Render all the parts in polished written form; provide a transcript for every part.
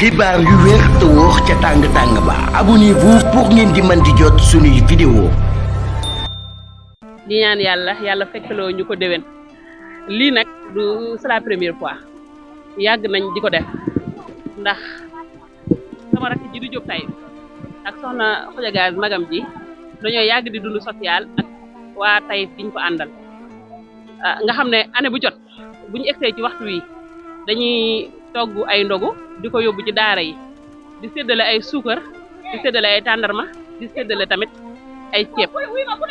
xibaar yu wér te wóor ca tàng-tàng ba abonnez-vous pour ngeen di mën di jot suñuy vidéo di ñaan yàlla fekkaloo ñu ko déwén lii nag du c'est la première fois yàgg nañ di ko def ndax sama rakk ji du Jóob Tayib ak soxna Xuja Gaas magam ji dañoo yàgg di dund social ak waa Tayib gi ñu ko àndal nga xam ne année bu jot bu ñu egsee ci waxtu wi dañuy togg ay ndogu di ko yóbbu ci daara yi di séddale ay suukar di séddale ay tàndarma di séddale tamit ay ceeb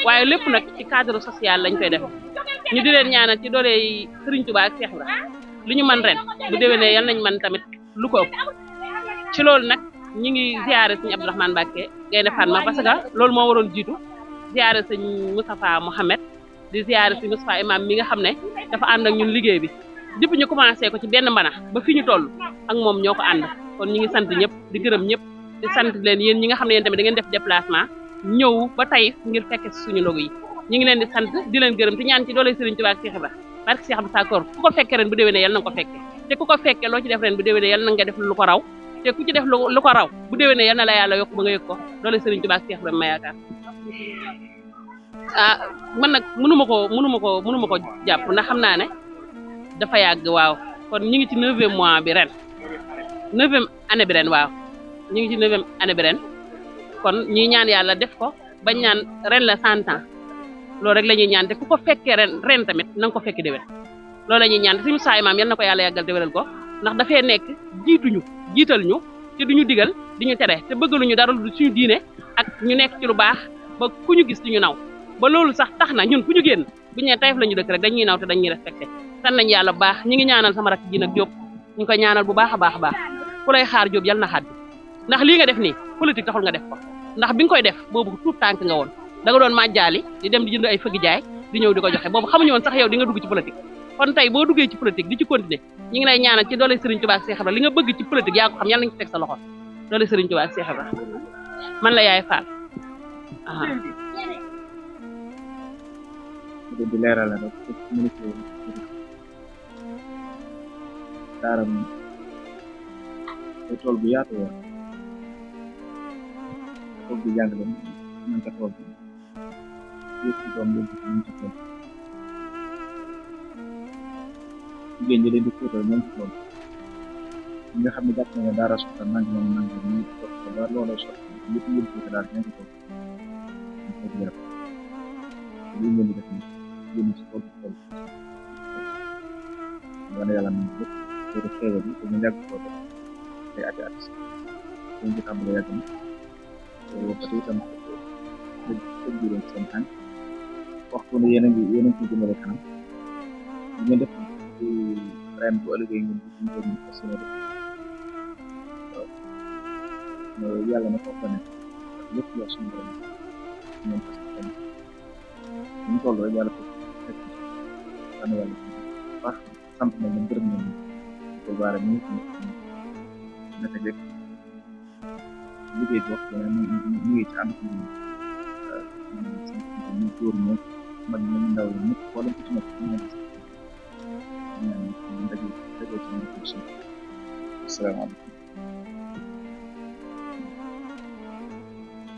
waaye lépp nag ci cadre social lañ koy def ñu di leen ñaanal ci doole Sëriñ Tuubaa ak Seex Ibra lu ñu man ren bu déwénee yal nañ man tamit lu ko ëpp ci loolu nag ñi ngi ziare sëñ Abdourahmane Mbacke Gaynde Fatma parce que loolu moo waroon jiitu ziare sëñ Moustapha Mohamed di ziare sëñ Moustapha imam mi nga xam ne dafa ànd ak ñun liggéey bi depuis ñu commencé ko ci benn mbana ba fi ñu toll ak moom ñoo ko ànd kon ñi ngi sant ñëpp di gërëm ñëpp di sant leen yéen ñi nga xam ne yéen tamit da ngeen def déplacement ñëw ba tey ngir fekke suñu ndogu yi ñu ngi leen di sant di leen gërëm te ñaan ci doole Sëriñ Tuubaa ak Seex Ibra barke Seex Abdou Sakor ku ko fekke ren bu déwénee yal na nga ko fekke te ku ko fekke loo ci def ren bu déwénee yal na nga def lu ko raw te ku ci def lu ko raw bu déwénee yal na la yàlla yokk ba nga yëg ko doole Sëriñ Tuubaa ak Seex Ibra ma yaakaar man nag mënuma ko jàpp ndax xam naa ne dafa yàgg waaw kon ñu ngi ci 9e mois bi ren 9e année bi ren waaw ñu ngi ci 9e année bi ren kon ñuy ñaan yàlla def ko bañ ñaan ren la 100 ans loolu rek la ñuy ñaan te ku ko fekkee ren tamit na nga ko fekkee déwén loolu la ñuy ñaan te suñu saay maam yal na ko yàlla yàggal déwénal ko ndax dafay nekk jiital ñu te duñu digal di ñu tere te bëggaluñu dara lu suñu diine ak ñu nekk ci lu baax ba ku ñu gis di ñu naw ba loolu sax tax na ñun fu ñu génn bu ñu nee Taïf la ñu dëkk rek dañuy naw te dañuy respecté san nañ yàlla bu baax ñi ngi ñaanal sama rakk ji nag Jóob ñu ko ñaanal bu baax a baax a baax ku lay xaar Jóob yal na xaddi ndax lii nga def nii politique taxul nga def ko ndax bi nga koy def boobu tuut tànk nga woon da nga doon màjjaali di dem di jënd ay fëgg jaay di ñëw di ko joxe boobu xamuñu woon sax yow di nga dugg ci politique kon tey boo duggee ci politique di ci continuer ñi ngi lay ñaanal ci doole Sëriñ Tuubaa ak Seex Ibra li nga bëgg ci politique yaa ko xam yàlla nañ ci teg sa loxo doole Sëriñ Tuubaa ak Seex Ibra man la yaay Fall di leeral rek ministre daara moom ay tool bu yaatu woon tool bu jàng la mën ka tool bi yëpp ci doom leen ci ñu ci tool jigéen ñi leen di fóotal ñoom ci tool ñi nga xam ne jàpp na ne daara soxla nangi ñu tool ba loolay soxla yëpp yëpp fóotal daal ñoo ci tool ñu ko jërëf li ngeen di def ni yéen ci tool wala yàlla nañ ko pour xéewal bi te ñu yàgg ko def ay ati at ñu ngi tàmbale yàgg na waxtu itam dëgg leen seen tànk waxtu ne yéen a ngi ci jëmale kanam li ngeen def ci ren bu ëllëgee ngeen di ñu ko seen def yàlla na ko fa nekk lépp loo suñu borom ñoom parce que ñu toll rek yàlla ko fekk xam yàlla baax sant nañ leen gërëm nañ ko baara ñu naka jëkk liggéey bi wax ñu ngi ci ànd ñu góor ñoom mag ñu ndaw yi ñëpp wala ku ci nekk ñu ngi ñu daje ci ñu ko ci asalaamaaleykum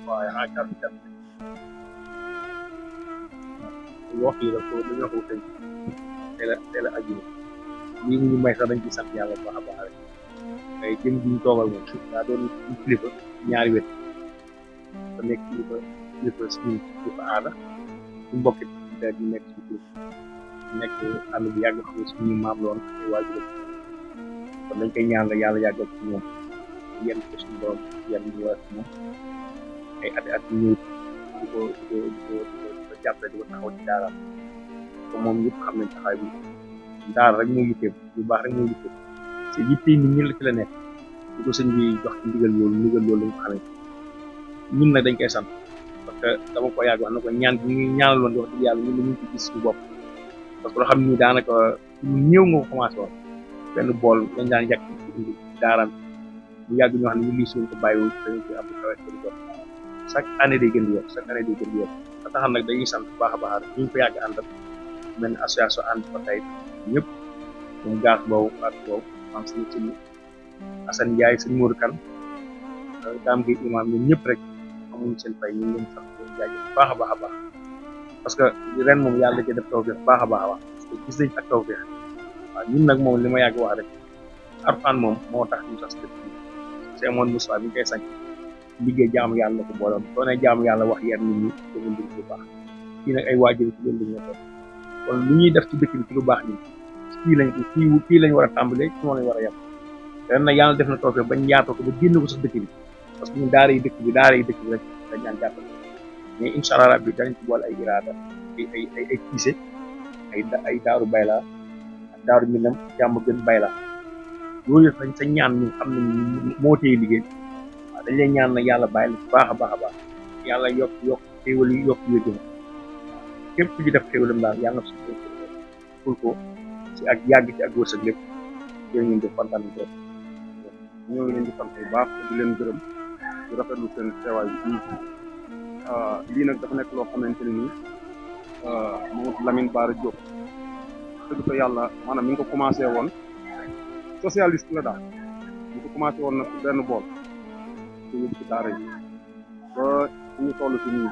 waaye xaajal kat wax yi la ko dañoo ko tënk teel a aju lii ñu may sax dañ ci sant yàlla bu baax a baax rek mais jëm gi ñu toogal moom daa doon kilifa ñaari wet te nekk kilifa suñu kilifa aada su mbokki te ñu nekk ci kilifa nekk ànd bu yàgg xam ne suñu maam loon ay waajur kon dañ koy ñaan la yàlla yàggal ci moom yenn ko suñu doom yenn ñu war ci moom ay at ñëw di ko jàppale di ko taxaw ci daaraam te moom ñëpp xam nañ taxawaay bi daara rek moo yitteem lu baax rek moo yitteem te yitte nit ñi la ci la nekk di ko sëñ bi jox ci ndigal loolu la nga xamee ñun nag dañ koy sant parce que dama ko yàgg wax na ko ñaan bi ñu ñaanaloon di wax dëgg yàlla ñun dañu ci gis suñu bopp parce que loo xam ni daanaka ñu néew nga ko commencé woon benn bool dañ daan yàq ci daaraam bu yàgg ñoo xam ne ñu lii suñ ko bàyyiwul dañu ci am kawe ko di jot chaque année day gën di yokk chaque année day gën di yokk ba taxam nag dañuy sant bu baax a baax ñu ko yàgg àndal mel ni association ànd ba tey ñëpp moom gaas boobu ak boobu am suñu Assane Ndiaye sëñ Modou Kane daam gi imam ñun ñëpp rek amuñu seen fay ñu ngi leen sax leen jaajëf bu baax a baax a baax parce que ren moom yàlla ci def tawfeex baax a baax a baax parce que gis nañ ak tawfeex waaw ñun nag moom li ma yàgg wax rek Alxuraan moom moo tax ñu sax dëkk bi c'est mon Moussa bi ñu koy sañ liggéey jaamu yàlla ko booloon soo ne jaamu yàlla wax yar nit ñi dañu ndig lu baax kii nag ay waajur ci loolu lañu nekkoon kon lu ñuy def ci dëkk bi ci lu baax nii kii lañ war a tàmbalee ci moom lañ war a yem ren nag yàlla def na tawfeex bañ yaatoo ko ba génn ko sax dëkk bi parce que ñun daara yi dëkk bi rek dañ daan jàppale mais incha allah rabbi dañ ci boole ay iraada ay kiise ay daaru bayla ak daaru minam jàmm gën bayla loolu yëpp dañ sa ñaan ñu xam ne moo téye liggéey waaw dañ lay ñaan nag yàlla bàyyi la baax a baax a baax yàlla yokk xéewal yi yokk yëgën képp ku ci def xéewalam daal yàlla na suñu ful ko ci ak yàgg ci ak wërsëg lépp jërë ngeen def kontaan bi trop ñoo ngi leen di sant bu baax di leen gërëm di rafetlu seen teewaay bi lii nag dafa nekk loo xamante ne nii Mamadou Lamine Bara Diop dëgg fa yàlla maanaam mi ngi ko commencé woon socialiste la daal mi ngi ko commencé woon nag benn bool di yóbbu ci daara yi ba ñu toll ci nii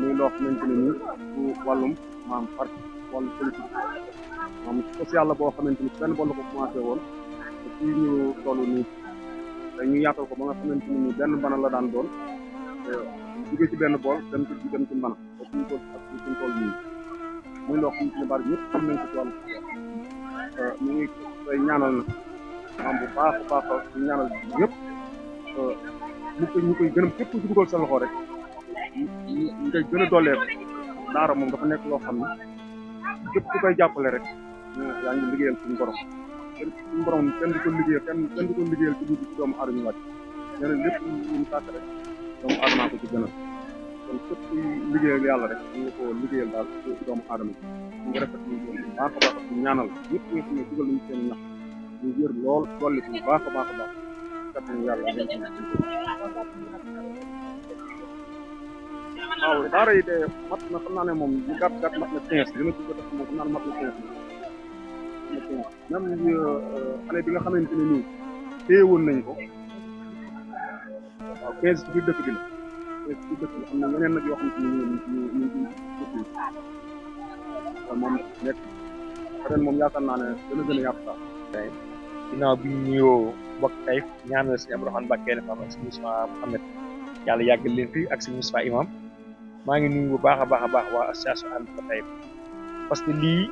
muy loo xamante ne nii du wàllum maam parti wàllu politique maam social la boo xamante ni benn bool la ko commencé woon te fii ñu toll nii te ñu yaatal ko ba nga xamante ni nii benn mbana la daan doon te jugee ci benn bool dem ci mbana te suñu tool ak suñu tool nii muy loo xamante ni bari ñëpp xam nañ ko ci wàllu ñu ngi koy ñaanal na maam bu baax a baax ñu ñaanal ñëpp ñu koy gën a képp ci dugal sa loxo rek ñu koy gën a dooleeku daara moom dafa nekk loo xam ne képp ku koy jàppale rek yaa ngi liggéeyal suñu borom suñu borom kenn du ko liggéeyal kenn du ko liggéeyal ci biir doomu aadama wàcc nee na lépp lu mu sàkk rek doomu aadama ko ci gënal kon képp kuy liggéeyal yàlla rek ñu nga ko liggéeyal daal ci doomu aadama ñu ngi rafet ñu baax a baax ñu ñaanal ñëpp ñi nga xam ne dugal nañu seen ñax ñu wér lool dolli bu baax a baax a baax kat ñu yàlla waaw daara yi de mat na xam naa ne moom bu gàtt mat na 15 li ma ci jot a xam moom xam naa ne mat na 15 même année bi nga xamante ne nii téye woon nañ ko waaw 15 ci biir dëkk bi la 15 ci biir dëkk bi xam ne yeneen nag yoo xam ne ñu moom nekk ren moom yaakaar naa ne dana gën a yàqu sax ginnaaw bi ñu nuyoo mbokk Taïf ñaanal sëñ Abdourahmane Mbacké ne fam ak sëñ Moussa Mouhamed yàlla yàggal leen fi ak sëñ Moussa imam maa ngi nuyu bu baax a baax waa association ànd ko Taïf parce que lii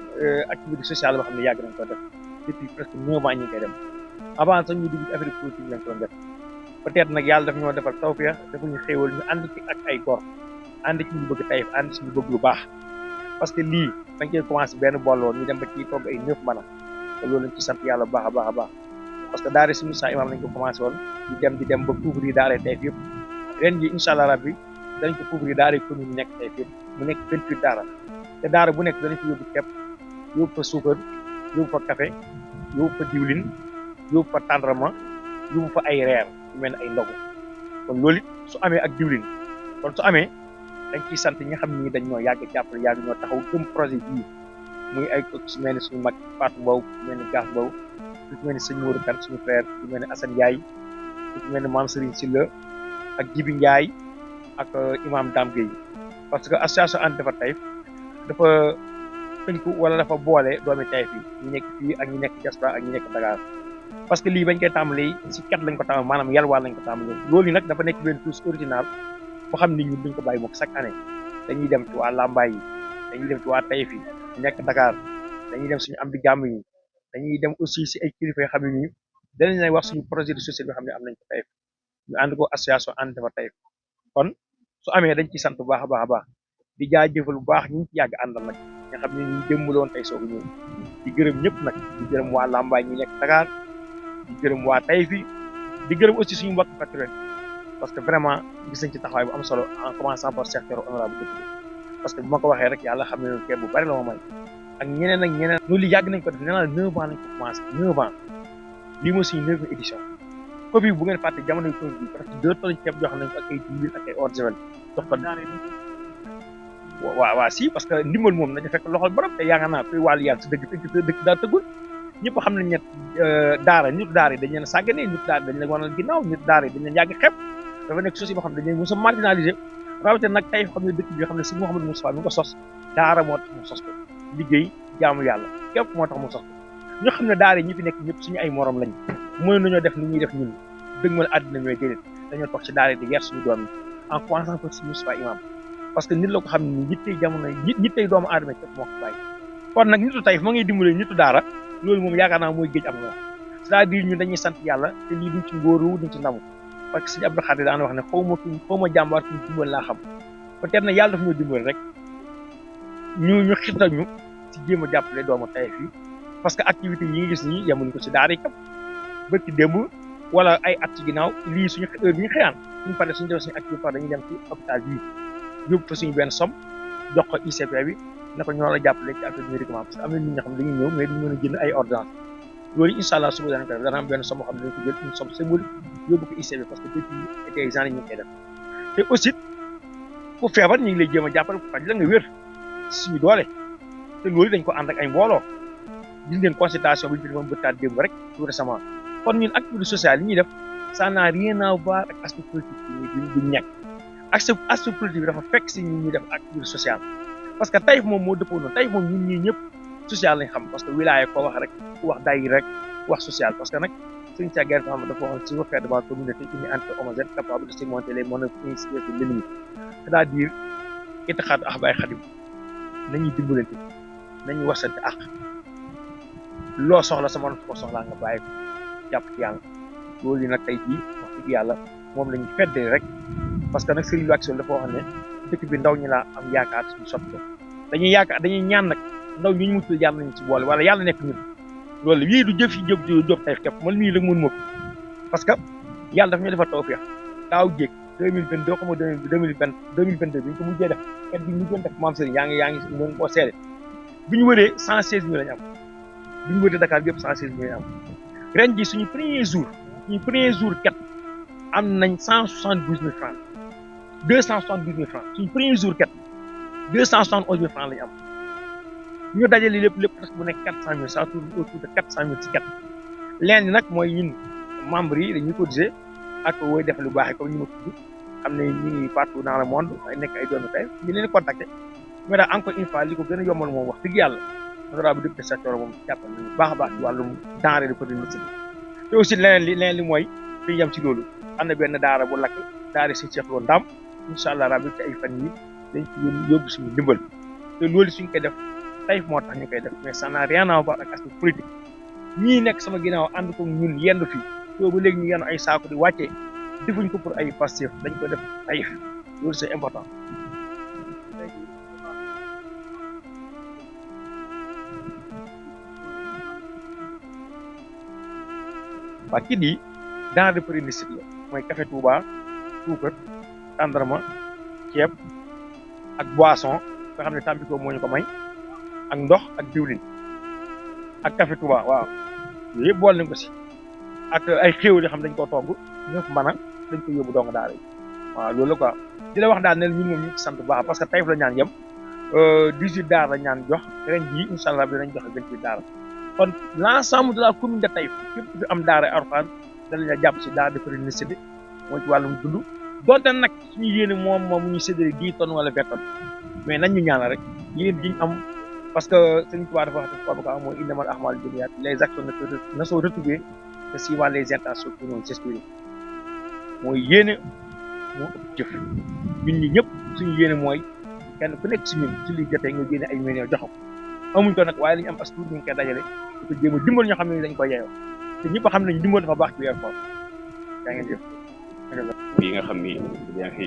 activité sociale boo xam ne yàgg nañ ko def depuis presque 9 ans ñu ngi koy dem avant sax ñu dugg ci affaire politique lañ ko doon def peut-être nag yàlla daf ñoo defal tawfeex dafa ñu xéewal ñu ànd ci ak ay gor ànd ci ñu bëgg Taïf ànd ci ñu bëgg lu baax parce que lii dañ koy commencé benn booloon ñu dem ba ci togg ay 9 mana te loolu lañ ci sant yàlla bu baax a baax parce que daara suñu saa imam lañ ko commencé woon di dem ba couvrir daara Taïf yëpp ren ji incha allah rabbi dañ ko couvrir daara commune yi nekk Taïf yëpp mu nekk 28 daara te daara bu nekk danañ ko yóbbu ceeb yóbbu fa suukar yóbbu fa café yóbbu fa diwlin yóbbu fa tàndarma yóbbu fa ay reer yu mel ne ay ndogu kon loolu su amee ak diwlin kon su amee dañ ciy sant ñi nga xam ni dañ ñoo yàgg jàppale yàgg ñoo taxaw gëm projet bii muy ay su mel ne suñu mag Fatou Mbow su mel ne Gass Mbow su mel ne sëñ Modou Kane suñu frère su mel ne Assane Ndiaye su mel ne Mame Serigne Sylla ak Jibi Ndiaye ak imam Dame Gueye parce que association ànd defar Taïf dafa tënku wala dafa boole doomi Taïf yi ñu nekk fii ak ñu nekk diaspora ak ñu nekk Dakar parce que lii bañ koy tàmbalee si ket lañ ko tàmbalee maanaam yalwaan lañ ko tàmbalee loolu nag dafa nekk benn tous original boo xam ne ñun duñ ko bàyyi moom chaque année dañuy dem ci waa Lambaye yi dañuy dem ci waa Taïf yi ñu nekk Dakar dañuy dem suñu am di jàmm yi dañuy dem aussi si ay kilifa yoo xam ne nii danañ lay wax suñu projet de société yoo xam ne am nañ ko Taïf ñu ànd ko association ànd defar Taïf kon su amee dañ ci sant bu baax a baax di jaajëfal bu baax ñu ci yàgg àndal nag nga xam ne ñu démbaloon tey soog a ñëw di gërëm ñëpp nag di gërëm waa Lambaye ñi nekk Dakar di gërëm waa Taïf yi di gërëm aussi suñu mbokk patriote parce que vraiment gis nañ ci taxawaay bu am solo en commençant par secteur honorable dëkk bi parce que bu ma ko waxee rek yàlla xam ne loolu bu bari la ma may ak ñeneen loolu yàgg nañ ko def nee naa la 9 ans lañ ko commencé 9 ans lii mooy suñu 9e édition Covid bu ngeen fàtte jamono Covid bi presque 2 tonnes ceeb jox nañ ko ak ay diwlin ak ay eau de javel jox ko waaw si parce que ndimbal moom nañu fekk loxol borom te yaakaar naa koy wàllu yàlla si dëgg daa tëggul ñëpp xam nañ ne daara nitu daara yi dañ leen sàggane nitu daara dañ leen wanal ginnaaw nitu daara yi dañ leen yàgg xeeb dafa nekk société boo xam ne dañ leen mos a marginalisé rawatina nag tey xam ne dëkk bi xam ne si Mouhamadou Moustapha mi ko sos daara moo tax mu sos ko liggéey jaamu yàlla képp moo tax mu sos ko ñu xam ne daara yi ñi fi nekk ñëpp suñu ay morom lañ mooy nañoo def ni ñuy def ñun dëgg ma àddina ñooy déedéet dañoo toog ci daara di yar suñu doom yi en commençant par si Moustapha imam parce que nit la ko xam ne yittey jamono yittey doomu aadama képp moo ko bàyyi kon nag nitu tey ma ngay dimbale nitu daara loolu moom yaakaar naa mooy géej am na c'est-à-dire ñun dañuy sant yàlla te lii duñ ci ngóoru duñ ci ndamu parce que sëñ Abdou Khadir daan wax ne xaw ma jàmbaar kuñ dimbal laa xam peut-être na yàlla dafa ñoo dimbal rek ñu xital ñu ci jéem a jàppale doomu tey fii parce que activité yi nga gis nii yemuñ ko ci daara yi kam bëkki démb wala ay at ci ginnaaw lii suñu heure bi ñu xëyaan suñu paree suñu def suñu activité par dañuy dem ci hôpital bii yóbbu fa suñu benn somme jox ko ICP bi ne ko ñoo la jàppale ci affaire médicament parce que am na nit ñoo xam ne dañuy ñëw mais duñu mën a jënd ay ordonnance loolu incha allah suba dana ko def dana am benn somme boo xam ne dañ ko jël une somme symbolique yóbbu ko ICP parce que depuis des gens yi ñu koy def te aussi ku feebar ñu ngi lay jéem a jàppale ku faj la nga wér suñu doole te loolu dañ ko ànd ak ay mbooloo gis ngeen consultation bi ñu fi defoon bëttaat démb rek tout récemment kon ñun activité sociale yi ñuy def ça n'a rien à voir ak aspect politique bi duñ nekk aspect politique bi dafa fekk si ñun ñuy def activité sociale parce que Taïf moom moo dëppoo noonu Taïf moom ñun ñii ñëpp social lañ xam parce que wilaya ko wax rek ku wax day rek wax social parce que nag suñu ca guerre xam dafa waxoon si vous faites de la communauté unie entre homogène capable de surmonter les manœuvres initiées de l'ennemi c'est-à-dire itixaadu ahbaay xadim nañuy dimbalante nañuy wasante ak loo soxla sama ko soxlaa nga bàyyi ko jàpp ci yàlla loolu yi nag tey jii wax dëgg yàlla moom la ñuy feddee rek parce que nag Serigne Lo Action dafa wax ne dëkk bi ndaw ñi laa am yaakaar suñu soppi ko dañuy yaakaar dañuy ñaan nag ndaw ñu mutul yàlla nañu ci boole wala yàlla nekk ñun loolu yii du jëf yi jóg tey képp man mii la mën ma ko parce que yàlla dafa ñu defal tawfeex daaw jéeg 2022 xam nga 2022 bi ñu ko mujjee def kat bi ñu mujjee def maam Serigne yaa ngi mën koo seede bi ñu wëree 116 000 lañu am bi ñu wëree Dakar bi yëpp 116 000 lañu am ren ji suñu premier jour kat am nañ 172 000 francs 272 000 francs suñu premier jour kat 271 000 francs lañu am ñu dajale lépp presque bu nekk 400 000 ça tourne autour de 400 000 ci kat leen nag mooy ñun membres yi dañuy cotiser ak woy def lu baax comme ñu ma tudd xam ne ñu ngi partout dans le monde nekk ay doomu tey ñu leen contacter mais daal encore une fois li ko gën a yombal moom wax dëgg yàlla honorable député secteur moom jàppal nañu baax a baax ci wàllum denrée de première nécessité te aussi leneen li mooy fi ñu yem ci loolu am na benn daara bu lakk daara si Cheikh Lo Ndam incha allah rabi ci ay fan yi dañ ci yóbbu suñu ndimbal te loolu suñ koy def Taïf moo tax ñu koy def mais ça n'a rien à voir ak aspect politique ñii nekk sama ginnaaw ànd ko ñun yendu fii soo ba léegi ñu yenn ay saako di wàccee defuñ ko pour ay Pastef dañ ko def Taïf loolu c'est important. waa kii di denrée de première nécessité la mooy café Touba suukar tàndarma ceeb ak boisson nga xam ne Tampico moo ñu ko may ak ndox ak diwlin ak café Touba waaw yooyu yëpp bool nañ ko si ak ay xéewal yoo xam dañ koo togg ñëpp mën a dañ ko yóbbu dong daara yi waaw loolu la quoi di la wax daal ne ñun moom ñu ci sant bu baax parce que Taïf la ñaan yem 18 daara la ñaan jox ren jii incha allah dinañ joxe 28 daara kon l'ensemble de la commune de Taïf képp ku fi am daara Alxuraan danañ la jàpp si daara de première nécessité mooy ci wàllum dund donte nag suñu yéene moom mu ñu séddale 10 tonnes wala 20 tonnes mais nañ ñu ñaanal rek yéen diñ am parce que Sëriñ Tuubaa dafa wax ko ko mooy innamal a'maalu binniyaat les actions ne sont retrouvées que suivant les intentions qui nous inspirent mooy yéene moo ëpp jëf ñun ñi ñëpp suñu yéene mooy kenn ku nekk si ñun ci li jotee nga génne ay millions jox ko amuñ ko nag waaye li ñu am as tuut ñu ngi koy dajale di ko jéem a dimbal ñoo xam ne dañ koy yeyoo te ñëpp xam nañ dimbal dafa baax ci weer koor yaa ngeen jëf yi nga xam ni yaa ngi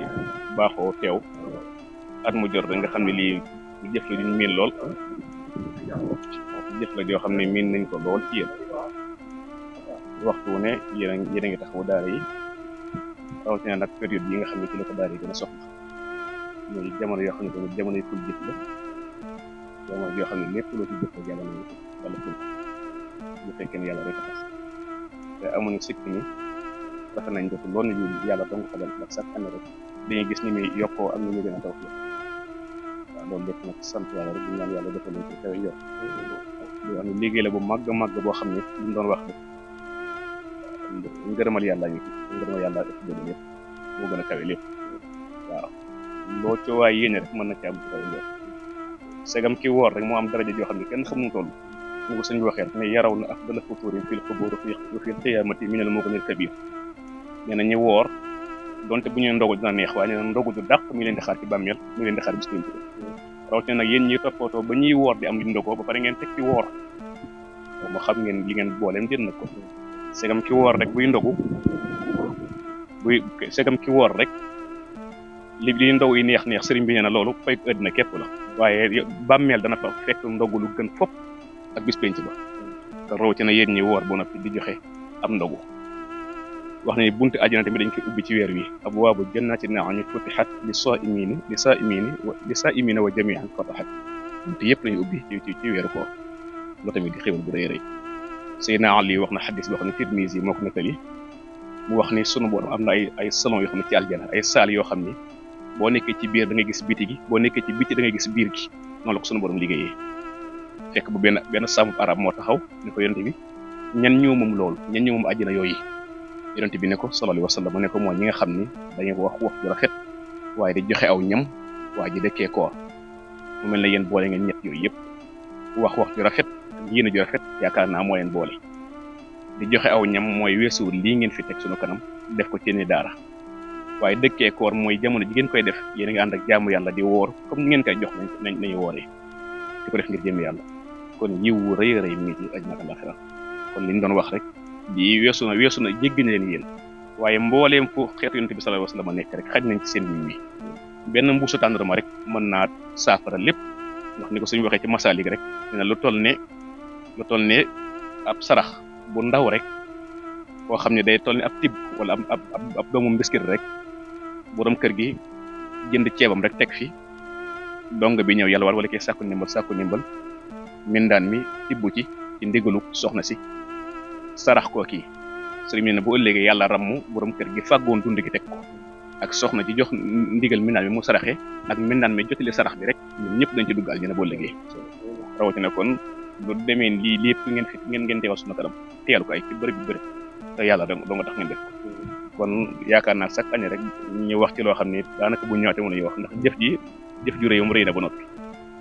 baaxoo teew at mu jot rek nga xam ne lii jëf la ñu miin lool jëf la joo xam ne miin nañ ko lool ci yéen waxtu wu ne yéen a ngi taxawu daara yi rawatina nag période yi nga xam ne ci la ko daara yi gën a soxla mooy jamono yoo xam ne tamit jamono yi ful jëf la jamono yoo xam ne lépp loo ci jëf la jamono yi wala ful bu fekkee ne yàlla rek a tax te amuñu sikk ni rafet nañ def loolu ñu yàlla dong ko def ndax chaque année rek dañuy gis ni muy yokkoo am na ñu gën a taw waaw loolu lépp nag sant yàlla rek di ñaan yàlla defal nañ ci kaw yokk di wax ne liggéey la bu màgg màgg boo xam ne li mu doon wax rek ngërëmal yàlla ñu ci ngërëmal yàlla ëpp doole lépp moo gën a kawe lépp waaw loo ci waay yéene rek mën na ci am ci kaw njort segam ki woor rek moo am daraja joo xam ne kenn xamuñu toll ñu ko sëñ bi waxee rek ne yaraw na afdala futuuri fil qubuur fil qiyaamati minal mu'minil kabiir nee na ñi woor donte bu ñuy ndogu dina neex waaye nee na ndogu du dàq mi leen di xaar ci bàmmeel mi leen di xaar bis pénc rawatina nag yéen ñi toppatoo ba ñuy woor di am li ndogoo ba pare ngeen teg ci woor moo xam ngeen li ngeen booleem jën na ko segam ki woor rek buy ndogu segam ki woor rek li ndogu yi neex sëriñ bi nee na loolu fay àddina képp la waaye bàmmeel dana fa fekk ndogu lu gën fopp ak bis penc ba te rawatina yéen ñi woor ba noppi di joxe am ndogu wax na ni buntu àjjana tamit dañ koy ubbi ci weer wi abwaabu jannaati na'iim futihat li saa'imiina wa jamii'an fatahat buntu yëpp lañu ubbi ci weeru koor loolu tamit di xéwal bu rëy rëy Seydina Ali wax na xaddis boo xam ne Tirmisi moo ko nettali mu wax ni sunu borom am na ay salon yoo xam ne ci aljana ay saal yoo xam ni boo nekkee ci biir da ngay gis biti gi boo nekkee ci biti da ngay gis biir gi noonu la ko sunu borom liggéeyee fekk bu benn sàmm arab moo taxaw ni ko yonent bi ñan ñoo moom loolu ñan ñoo moom àjjana yooyu yonent bi ne ko sallallahu alayhi wa sallam ne ko mooy ñi nga xam ni dañuy wax ju rafet waaye di joxe aw ñam waaye ji dëkkee koor mu mel ne yéen boole ngeen ñett yooyu yëpp wax ju rafet yéen ju rafet yaakaar naa moo leen boole di joxe aw ñam mooy weesuwul lii ngeen fi teg sunu kanam def ko ci ni daara waaye dëkkee koor mooy jamono ji ngeen koy def yéen a ngi ànd ak jaamu yàlla di woor comme ni ngeen koy jox nañu wooree di ko def ngir jëm yàlla kon yiw wu rëy rëy mi ngi ci àjjana ak àllaaxira kon li ñu doon wax rek di weesu na jéggi na leen yéen waaye mbooleem fu xeetu yonent bi sallallahu alayhi wasallam nekk rek xaj nañ ci seen yiw wi benn mbuusu tàndarma rek mën naa saafara lépp ndax ni ko suñu waxee ci masaalik rek dina lu toll ne ab sarax bu ndaw rek boo xam ne day toll ne ab tibb wala ab doomu mbiskit rek borom kër gi jënd ceebam rek teg fi dong bi ñëw yàlla wala kay sàkku ndimbal mindaan mi tibb ci ndigalu soxna si sarax koo kii sëriñ bi ne bu ëllëgee yàlla rammu borom kër gi fàggoon dund gi teg ko ak soxna ci jox ndigal mindaan mi mu saraxe ak mindaan mi jotali sarax bi rek ñun ñëpp dañ ci dugg aljana boo ëllëgee rawatina kon lu demee lii lépp ngeen teewal sunu kanam teelu ko ay ci bërëb te yàlla doo nga tax ngeen def ko kon yaakaar naa chaque année rek ñu wax ci loo xam ne daanaka bu ñëwaatee mën a wax ndax jëf ju rëy moom rëy na ba noppi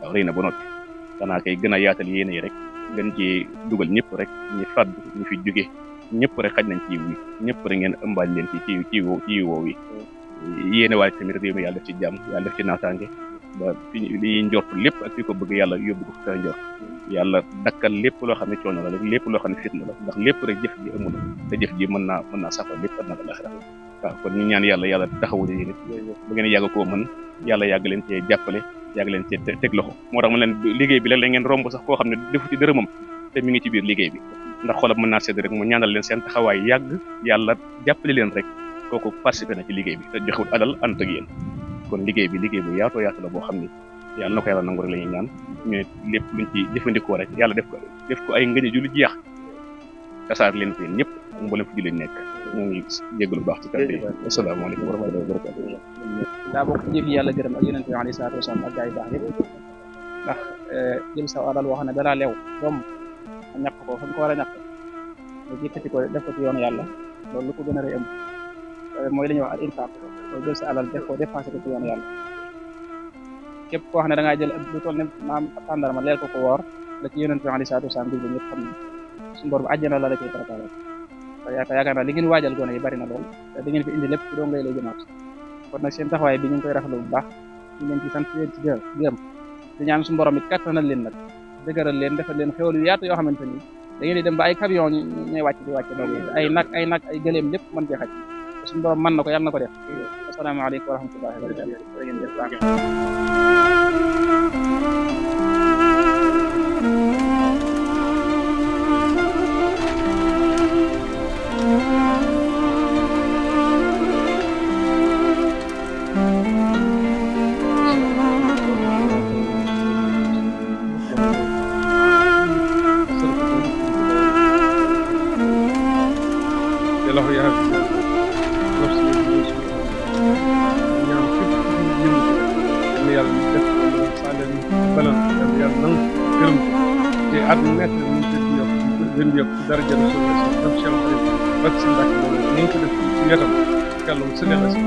waaw rëy na ba noppi danaa koy gën a yaatal yéene yi rek gën ci dugal ñëpp rek ñu fàddu ñu fi jóge ñëpp rek xaj nañ ci yiw wi ñëpp rek ngeen ëmbaal leen ci woow wi yéene waaye tamit réew mi yàlla def ci jàmm yàlla def ci naataange ba fi li njort lépp ak fi ko bëgg yàlla yóbbu ko fa njort yàlla dakkal lépp loo xam ne coono la rek lépp loo xam ne fitna la ndax lépp rek jëf ji amul te jëf ji mën naa safal lépp adna ak alaxira waaw kon ñu ñaan yàlla taxawu leen it ba ngeen yàgg koo mën yàlla yàgg leen cee jàppale yàgg leen cee teg loxo moo tax ma leen liggéey bi la ngeen romb sax koo xam ne defu ci dërëmam te mi ngi ci biir liggéey bi ndax xolam mën naa sedd rek mu ñaanal leen seen taxawaay yàgg yàlla jàppale leen rek kooku participé na ci liggéey bi te joxewul alal ànd ak yéen kon liggéey bi liggéey bu yaatoo yaatu la boo xam ne yàlla na ko yàlla nangu rek la ñuy ñaan ñu lépp luñ ci jëfandikoo rek yàlla def ko ay ngëne ju lu jeex tasaar leen ko yéen ñëpp mboolem fu jullit nekk ñu ngi jéggalu baax ci kàddu yi asalaamaaleykum wa rahmatullahi wa barakatuh daa bokk jëf yi yàlla gërëm ak yonent bi alayhi salaatu wasalaam ak gaa yu baax yëpp ndax jël sa alal wax ne dara leew yomb a ñàkk ko fa nga ko war a ñàkk nga jëkkati ko def ko ci yoonu yàlla loolu lu ko gën a rëy am mooy li ñuy wax al infaq mooy jël sa alal def ko dépensé ko ci yoonu yàlla képp koo xam ne da ngaa jël lu toll ne maam tàndarma leel ko woor la ci yonent bi alayhi salaatu wasalaam diglu ñëpp xam ne suñu borom àjjana la cay préparé yaakaar naa li ngeen waajal gone yi bari na lool te da ngeen fi indi lépp ci doon ngay lay jëmaat kon nag seen taxawaay bi ñu ngi koy rafetlu bu baax ñu leen ci sant leen ci gërëm di ñaan suñu borom it kattanal leen nag dëgëral leen defal leen xéwal yu yaatu yoo xamante ni da ngeen di dem ba ay camion ñooy wàcc loolu ay nag ay gëléem lépp mën cee xaj suñu borom mën na ko yàlla na ko def asalaamaaleykum wa rahmatullahi wa barakatuh at mu nekk ñu gën di yokk ñu gën di yokk dara jël suñu def seen xarit ak seen mbàkk moom ñu ngi ko def ci wetam kàllam su ne la si